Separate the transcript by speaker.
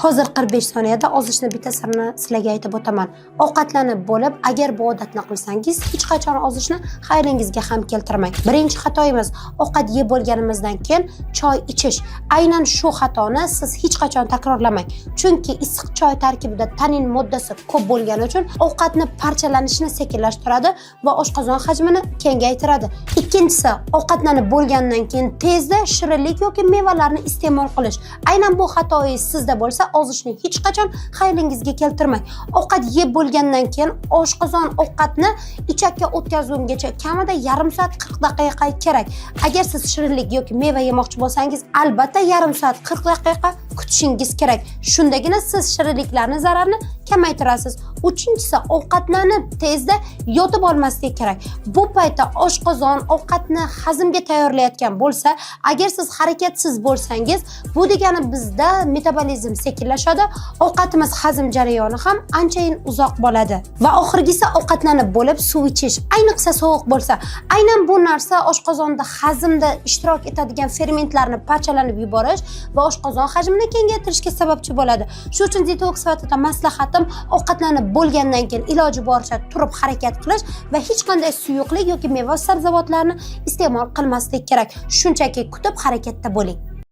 Speaker 1: Hozir 45 soniyada ozishni bitta sirini sizlarga aytib o'taman. Ovqatlanib bo'lib, agar bu odatni qilsangiz, hech qachon ozishni xayolingizga ham keltirmang. Birinchi xatoyimiz: ovqat yeb bo'lganimizdan keyin choy ichish. Aynan shu xatoni siz hech qachon takrorlamang. Chunki issiq choy tarkibida tanin moddasi ko'p bo'lgani uchun ovqatni parchalanishini sekinlashtiradi va oshqozon hajmini kengaytiradi. Ikkinchisi, ovqatlanib bo'lgandan keyin tezda shirinlik yoki mevalarni iste'mol qilish. Aynan bu xatoyingiz sizda bo'lsa, ozishni hech qachon xayolingizga keltirmang. Ovqat yeb bo'lgandan keyin oshqozon ovqatni ichakka o'tkazgungacha kamida yarim soat 40 daqiqa kerak. Agar siz shirinlik yoki meva yemoqchi bo'lsangiz, albatta yarim soat 40 daqiqa kutishingiz kerak. Shundagina siz shirinliklarni zararini kamaytirasiz. Uchinchisi, ovqatlanib tezda yotib olmaslik kerak. Bu paytda oshqozon ovqatni hazmga tayyorlayotgan bo'lsa, agar siz harakatsiz bo'lsangiz, bu degani bizda metabolizm sekinlashadi, ovqatimiz hazm jarayoni ham anchayin uzoq bo'ladi. Va oxirgisi, ovqatlanib bo'lib suv ichish, ayniqsa sovuq bo'lsa. Aynan bu narsa oshqozonda hazmda ishtirok etadigan fermentlarni parchalanib yuborish va oshqozon hajmini kengaytirishga sababchi bo'ladi. Shu uchun dietolog sifatida maslahatim: ovqatlanib bo'lgandan keyin iloji boricha turib harakat qilish va hech qanday suyuqlik yoki meva sabzavotlarni iste'mol qilmaslik kerak. Shunchaki kutib harakatda bo'ling.